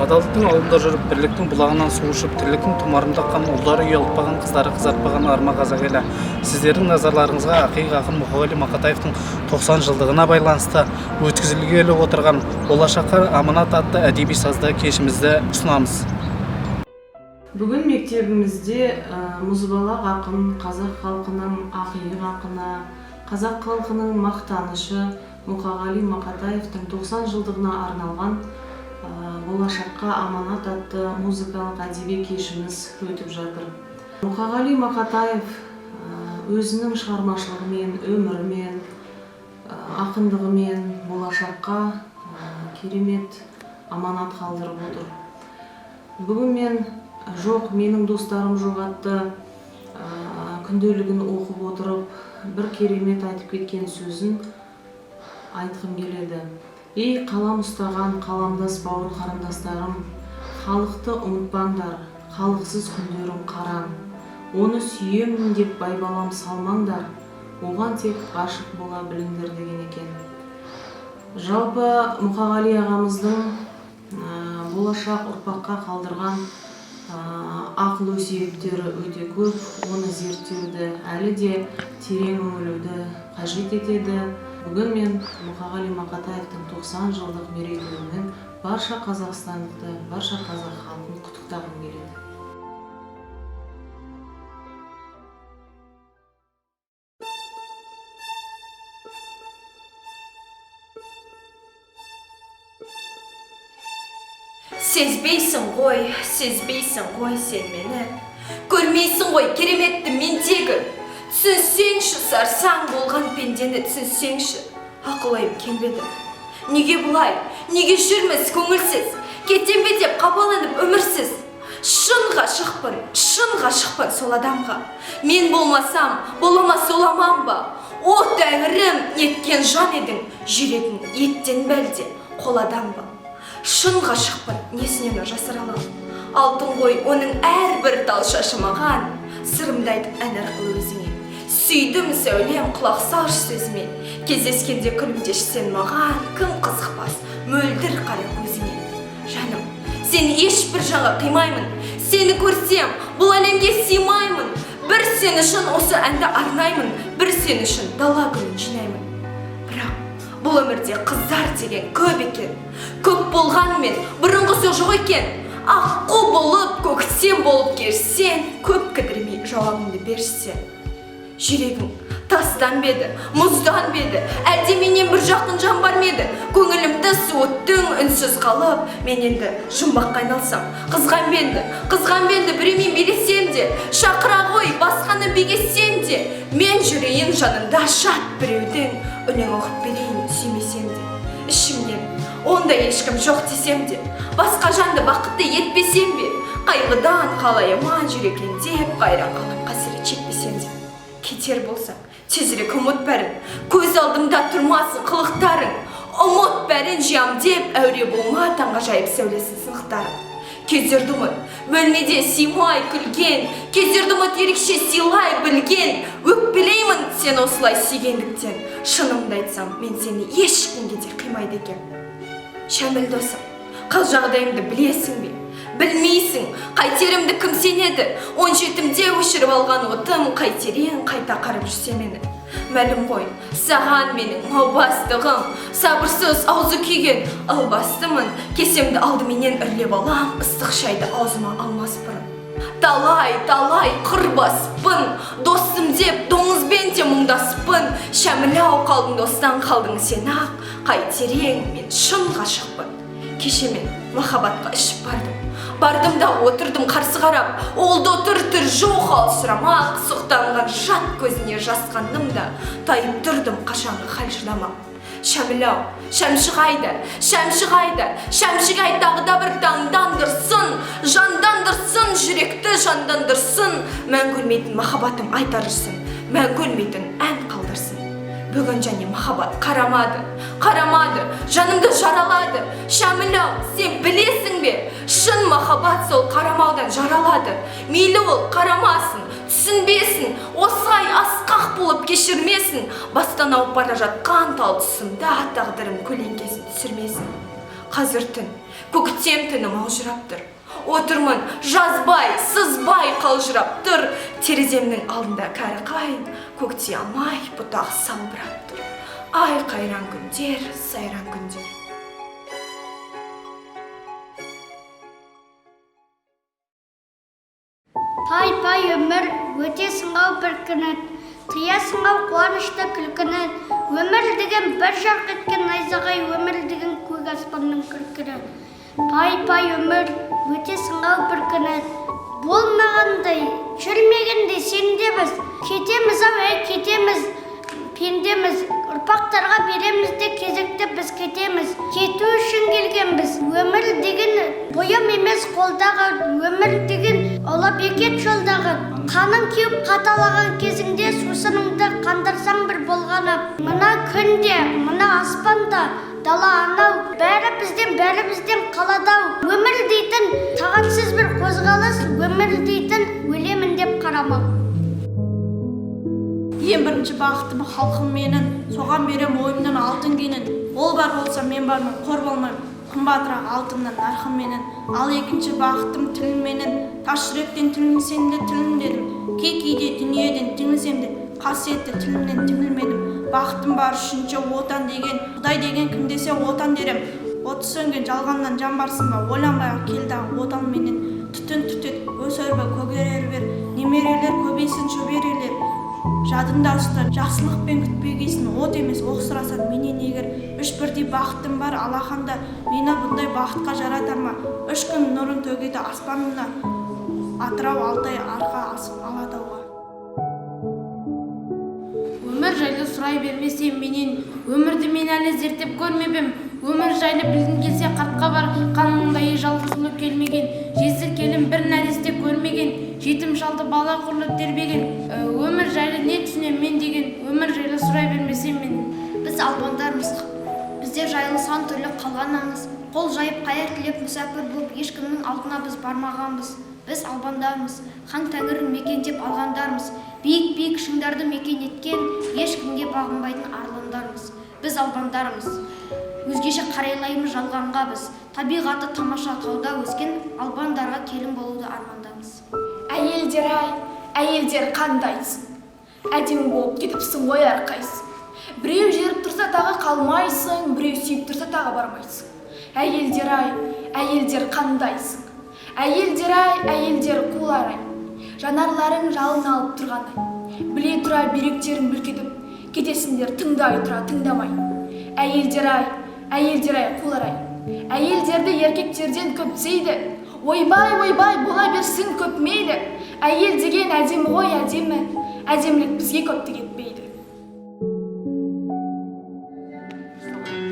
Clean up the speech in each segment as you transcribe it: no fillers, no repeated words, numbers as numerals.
Адалдықтың ауылында жүріп, бірліктің бұлағынан су ішіп, тірліктің тұмарын таққан, ұлдары ұялтпаған, қыздары қызартпаған арма қазақ елі. Сіздердің назарларыңызға ақиық ақын Мұқағали Мақатаевтың 90 жылдығына байланысты өткізілгелі отырған Болашаққа аманат атты әдеби сазды кешімізді ұсынамыз. Бүгін мектебімізде мұзбалақ ақын, қазақ халқының ақиық ақыны, қазақ халқының мақтанышы Мұқағали Мақатаевтың 90 жылдығына арналған Болашаққа аманат атты музыкалық әдеби кешіміз өтіп жатыр. Мұқағали Мақатаев өзінің шығармашылығымен, өмірімен, ақындығымен болашаққа керемет аманат қалдырып отыр. Бүгін мен «Жоқ, менің достарым жоқ» атты күнделігін оқып отырып, бір керемет айтып кеткен сөзін айтқым келеді. Ей, қалам ұстаған қаламдас бауыр қарындастарым, халықты ұмытпаңдар, халықсыз күндерің қараң. Оны сүйемін деп байбалам салмаңдар, оған тек ғашық бола біліңдер деген екен. Жалпы Мұқағали ағамыздың болашақ ұрпаққа қалдырған ақыл өсиеттері өте көп, оны зерттеуді әлі де терең үңілуді қажет етеді. Бүгін мен Мұқағали Мақатаевтың 90 жылдық мерейтойымен барша қазақстандықты, барша қазақ халқын құттықтағым келеді. Сезбейсің ғой, сезбейсің ғой сен мені. Көрмейсің ғой кереметті мендегі. Түсінсеңші, сарсаң болған пендені түсінсеңші. Ақыл ойым кембеді. Неге бұлай, неге жүрміз көңілсіз? Кетем бе деп қапаланып өмірсіз. Шын ғашықпын, шын ғашықпын сол адамға. Мен болмасам, бола ма сол аман ба? О тәңірім, неткен жан едің, жүрегің еттен бе әлде, қоладан ба? Шын ғашықпын, несінен жасыра алам? Алтын ғой оның әрбір тал шашы маған, сырымды айтып ән арқылы өзіңе. Сүйдім сәулем, құлақ салшы сөзіме. Кездескенде күлімдеші сен маған, кім қызықпас мөлдір қара көзіңе. Жаным, сені ешбір жанға қимаймын, сені көрсем, бұл әлемге сыймаймын. Бір сен үшін осы әнді арнаймын, бір сен үшін дала гүлін жинаймын. Бірақ бұл өмірде қыздар деген көп екен. Көп болғанмен бұрынғысы жоқ екен. Аққу болып, көктем болып келсең, көп кідірмей жауабыңды берсең. Жүрегің тастан ба еді, мұздан ба еді, әлде менен бір жақын жан бар ма еді? Көңілімді суыттың үнсіз қалып, мен енді жұмбаққа айналсам. Қызған ба енді, қызған ба енді біреумен билесем де, шақыра ғой басқаны бегесем де, мен жүрейін жанында жат біреудің, өлең оқып берейін сүймесем де. Ішімнен ондай ешкім жоқ десем де, басқа жанды бақытты етпесем бе, қайғыдан қалай аман жүр екен деп, қайран қалып қасірет шекпесем де. Кетер болсаң, тезірек ұмыт бәрін, көз алдымда тұрмасын қылықтарың, ұмыт бәрін жиям деп, әуре болма таңғажайып сәулесін сынықтарың. Кездерді ұмыт, бөлмеде сыймай күлген, кездерді ұмыт ерекше сыйлай білген, өкпелеймін сен осылай сүйгендіктен, шынымды айтсам, мен сені ешкімге де қимайды екем. Шәміл досым, қал жағдайымды білесің бе? Білмейсің, қайтерімді кім сенеді? 17-імде өшіріп алған отым, қайтерең қайта қарап жүрсе мені. Мәлім ғой, саған менің маубастығым, сабырсыз аузы күйген албастымын, кесемді алдыменен үрлеп алам, ыстық шайды аузыма алмас бұрын. Талай, талай қыр басыппын, досым деп доңызбен де мұңдаспын, Шәміл-ау қалдың достан қалдың сен ақ, қайтерең мен шын ғашықпын. Кеше мен махаббатқа ішіп бардым. Бардым да отырдым қарсы қарап, ол да тұр түр жоқ хал сұрамақ, сұқтанған жат көзіне жасқандым да, тайып тұрдым қашанғы хал шыдамақ. Шәміл-ау, шәмші қайда, шәмші қайда, шәмшіге айт тағы да бір таңдандырсын, жандандырсын, жүректі жандандырсын, мәңгі өлмейтін махаббатым айтар жүрсін, мәңгі өлмейтін ән қалдырсын. Бүгін және махаббат қарамады, қарамады, жанымды жаралады. Шәміл-ау, сен білесің бе, шын махаббат сол қарамаудан жаралады. Мейлі ол қарамасын, түсінбесін, осылай асқақ болып кешірмесін, бастан ауып бара жатқан тал тұсымда тағдырым көлеңкесін түсірмесін. Қазір түн, көктем түні маужырап тұр. Отырмын, жазбай, сызбай қалжырап тұр. Тереземнің алдында кәрі қайың, көктей алмай бұтақ салбырап тұр. Ай, қайран күндер, сайран күндер. Пай-пай өмір, өтесің-ау бір күні, тыясың-ау қуанышты күлкіні. Өмір деген бір жарқ еткен найзағай, өмір деген көк аспанның күркірі. Пай-пай өмір, өтесің-ау бір күні, болмағандай, жүрмегендей сен де біз. Кетеміз-ау, әй, кетеміз, пендеміз. Ұрпақтарға береміз де кезекті біз кетеміз. Кету үшін келгенбіз. Өмір деген бұйым емес қолдағы, өмір деген ұлы бекет жолдағы. Қаның кеуіп қаталаған кезіңде сусыныңды қандырсаң бір болғаны. Мына күнде, мына аспанда, дала анау, бәрі бізден, бәрі бізден қалады-ау. Өмір дейтін тағатсыз бір қозғалыс, өмір дейтін өлемін деп қарамау. Ең бірінші бақытым халқым менің, соған берем ойымнан алтын кенін. Ол бар болса мен бармын, қор болмаймын, қымбатырақ алтыннан нарқым менің. Ал екінші бақытым тілім менің, тас жүректен түңілсем де тілім дедім. Кей-кейде дүниеден түңілсем де, қасиетті тілімнен түңілмедім. Бақытым бар үшінші отан деген, Құдай деген кім десе отан дерем. Оты сөнген жалғаннан жан барсың ба, ойланбай-ақ кел дағы отан менен. Түтін түтет, өсер бе, көгерер бер, немерелер көбейсін шөберелер. Жадында ұста, жақсылықпен күтпегейсін, от емес, оқ сұрасан менен егер. Үш бірдей бақытым бар алақанда, мені бұндай бақытқа жаратар ма? Үш күн нұрын төгеді аспанымна, Атырау, Алтай, Арқа, Алатауға. Өмір жайлы сұрай бермесем менен, өмірді мен әлі зерттеп көрмеп ем. Өмір жайлы білгің келсе қартқа бар, қаныңдай жалғыз ұлы келмеген, жесір келін бір нәресте көрмеген, жетім шалды бала құрлы тербеген. Өмір жайлы не түсінем мен деген, өмір жайлы сұрай бермесем менен. Біз албандармыз, бізде жайлы сан түрлі қалған аңыз, қол жайып қайыр тілеп мүсәпір болып ешкімнің алдына біз бармағанбыз. Біз албандармыз, хан тәңірін мекендеп алғандармыз, биік-биік шыңдарды мекен еткен, ешкімге бағынбайтын арландармыз. Біз албандармыз, өзгеше қарайлаймыз жалғанға біз, табиғаты тамаша тауда өскен албандарға келін болуды армандаймыз. Әйелдер ай, әйелдер қандайсың, әдемі болып кетіпсің ғой әрқайсың. Біреу жеріп тұрса тағы қалмайсың, біреу сүйіп тұрса тағы бармайсың. Әйелдер ай, әйелдер қандайсың, әйелдер ай, әйелдер қулар ай, жанарларың жалын алып тұрғандай. Біле тұра бүйректерін бүлк етіп, кетесіңдер тыңдай тұра тыңдамай. Әйелдер ай, әйелдер ай, қулар ай, әйелдерді еркектерден көп дейді. Ойбай, ойбай, бола берсін көп мейлі. Әйел деген әдемі ғой әдемі, әдемілік бізге көптік етпейді. Көрмеген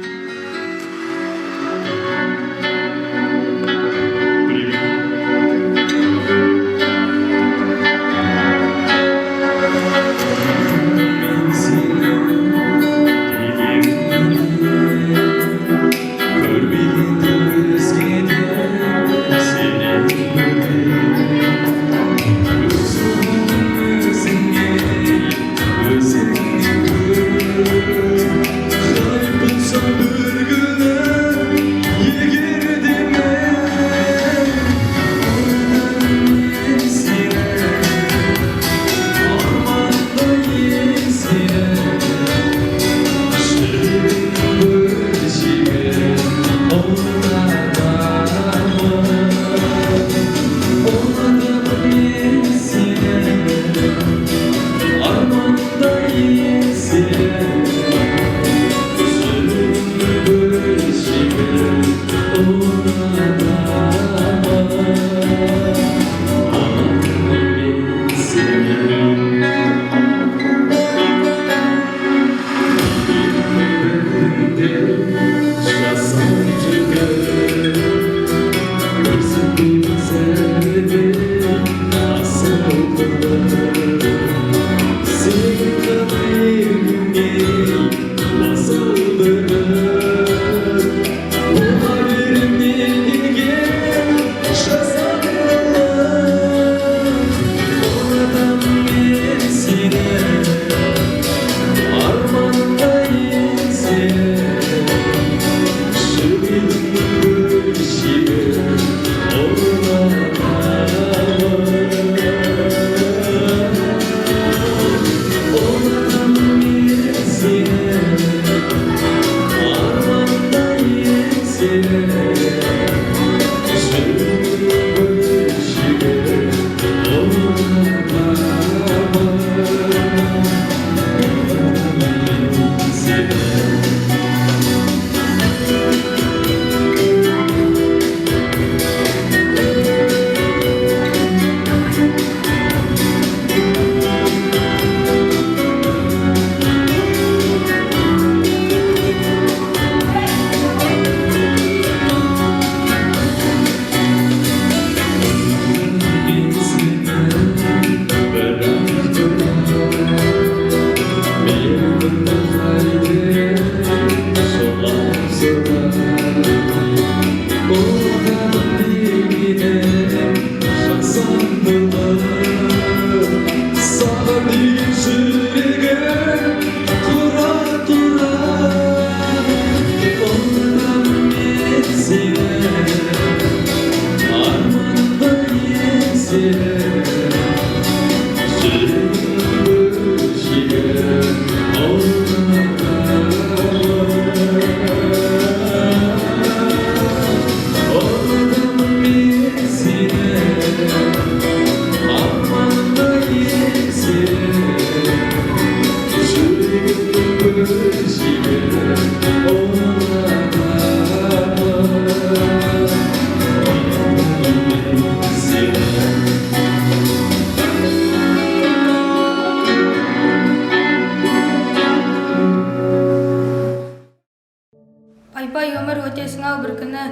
Пай-пай өмір, өтесің-ау бір күні,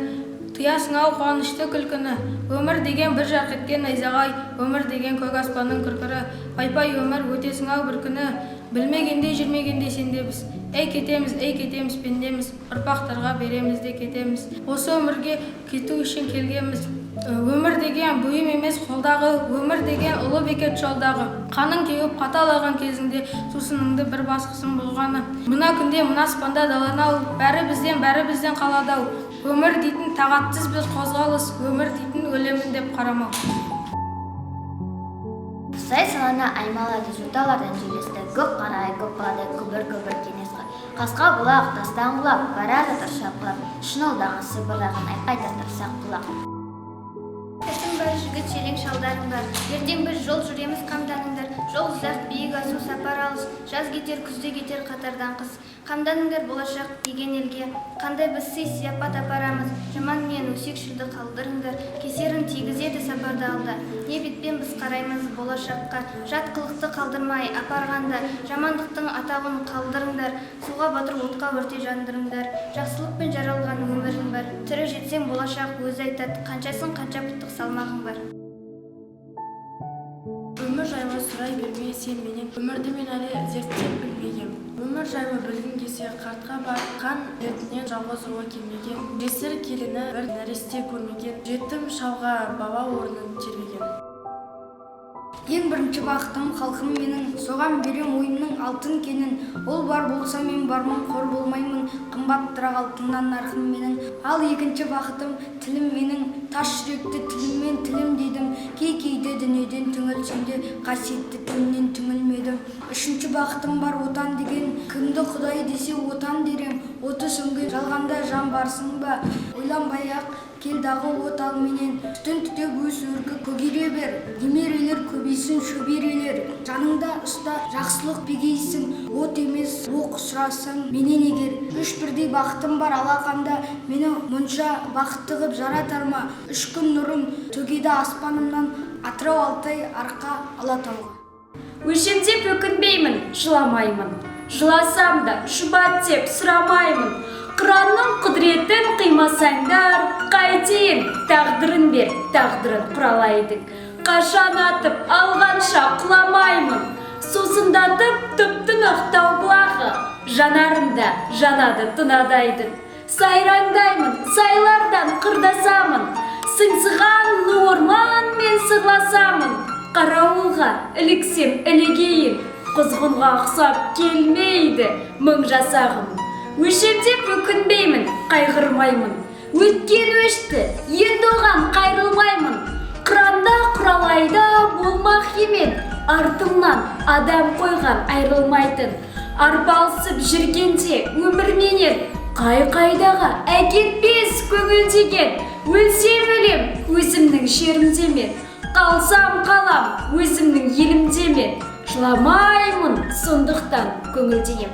Тыясың-ау қуанышты күлкіні. Өмір деген бір жарқ еткен найзағай, Өмір деген көк аспанның күркірі. Пай-пай өмір, өтесің-ау бір күні, Білмегендей жүрмегендей сендебіз. Ей кетеміз, ей кетеміз пендеміз, Ұрпақтарға береміз де кетеміз. Осы өмірге кету үшін келгенбіз. Өмір деген бұйым емес қолдағы, Өмір деген ұлы бекет жолдағы. Қаның кеуіп қаталаған кезіңде, Сусыныңды бір басқысың болғаны. Мына күнде, мына аспанда даланы-ау, Бәрі бізден, бәрі бізден қалады-ау. Өмір дейтін тағатсыз бір қозғалыс, Өмір дейтін өлемін деп қарамау. Сай саланы аймалады, жоталардан желесті, Көк қарағай көк қалады, күбір-күбір кенескі. Қасқа бұлақ, тастан құлап, бара жатыр шапқылап, Шынылдаған сыбырлаған айқай тастар сақ құлақ. Ісім бар, жігіт желең шалдарың бар, Ертең біз жол жүреміз қамданыңдар, Жол ұзақ, биік асу, сапар алыс, Жаз кетер, күзде кетер қатардан қыс. Қамданыңдар болашақ деген елге, Қандай біз сый сияпат апарамыз, Жаман мен өсекшілді қалдырыңдар, Кесерін тигізеді сапарда алда. Не бетпен біз қараймыз болашаққа, Жат қылықты қалдырмай апарғанда, Жамандықтың атауын қалдырыңдар, Суға батыр отқа өрте жандырыңдар. Жақсылықпен жаралған өмірің бар, Тірі жетсең болашақ өзі айтады, Қаншасын қанша пұттық салмағың бар. Өмір жайлы сұрай берме сен менен, Өмірді мен әлі зерттеп білмегем. Өмір жайлы білгің келсе қартқа бар, Қан дертінен жалғыз ұлы келмеген, Жесір келіні бір нәресте көрмеген, Жетім шалға бала орнын тербеген. Ең бірінші бақытым халқым менің, Соған берем ойымның алтын кенін. Ол бар болса мен бармын, қор болмаймын, Қымбаттырақ алтыннан нарқым менің. Ал екінші бақытым тілім менің, Тас жүректі тіліммен тілім дедім. Кей-кейде дүниеден түңілсем де, Қасиетті тілімнен түңілмедім. Үшінші бақытым бар отан деген, Кімді Құдай десе отан дерем. Оты сөнген жалғанда жан барсың ба, Ойланбай-ақ кел дағы от ал менен. Түтін түтеп өз өргі көгере бер, Немерелер көбейсін шөберелер. Жаныңда ұста жақсылық бегейсің, От емес оқ сұрасаң менен егер. Үш бірдей бақытым бар алақанда, Мені мұнша бақытты қып жаратар ма? Үш күн нұрын төгеді аспанымнан, Атырау, Алтай, Арқа, Алатауға. Өшем деп өкінбеймін, жыламаймын. Жыласам да жұбат деп сұрамаймын. Құранның құдіретін қимасаңдар, Қайтейін, тағдырын бер, тағдырын құралайдың. Қашан атып алғанша құламаймын. Сусындатып тұп-тұнық тау бұлағы, Жанарында жанады тұнадайдың. Сайраңдаймын, сайлардан қырдасамын, Сыңсыған ну орманмен сырласамын. Қарауылға іліксем ілігейін, Құзғынға ұқсап келмейді мың жасағым. Өшем деп өкінбеймін, қайғырмаймын. Өткен өшті, енді оған қайрылмаймын. Құранда құралайда болмақ емен, Артымнан адам қойған айрылмайтын. Арпалысып жүргенде өмірменен, Қай-қайдағы әкетпес көңіл деген. Өлсем өлем өзімнің жерімде мен, қалсам қалам өзімнің елімде мен. Жыламаймын, сондықтан көңілденем.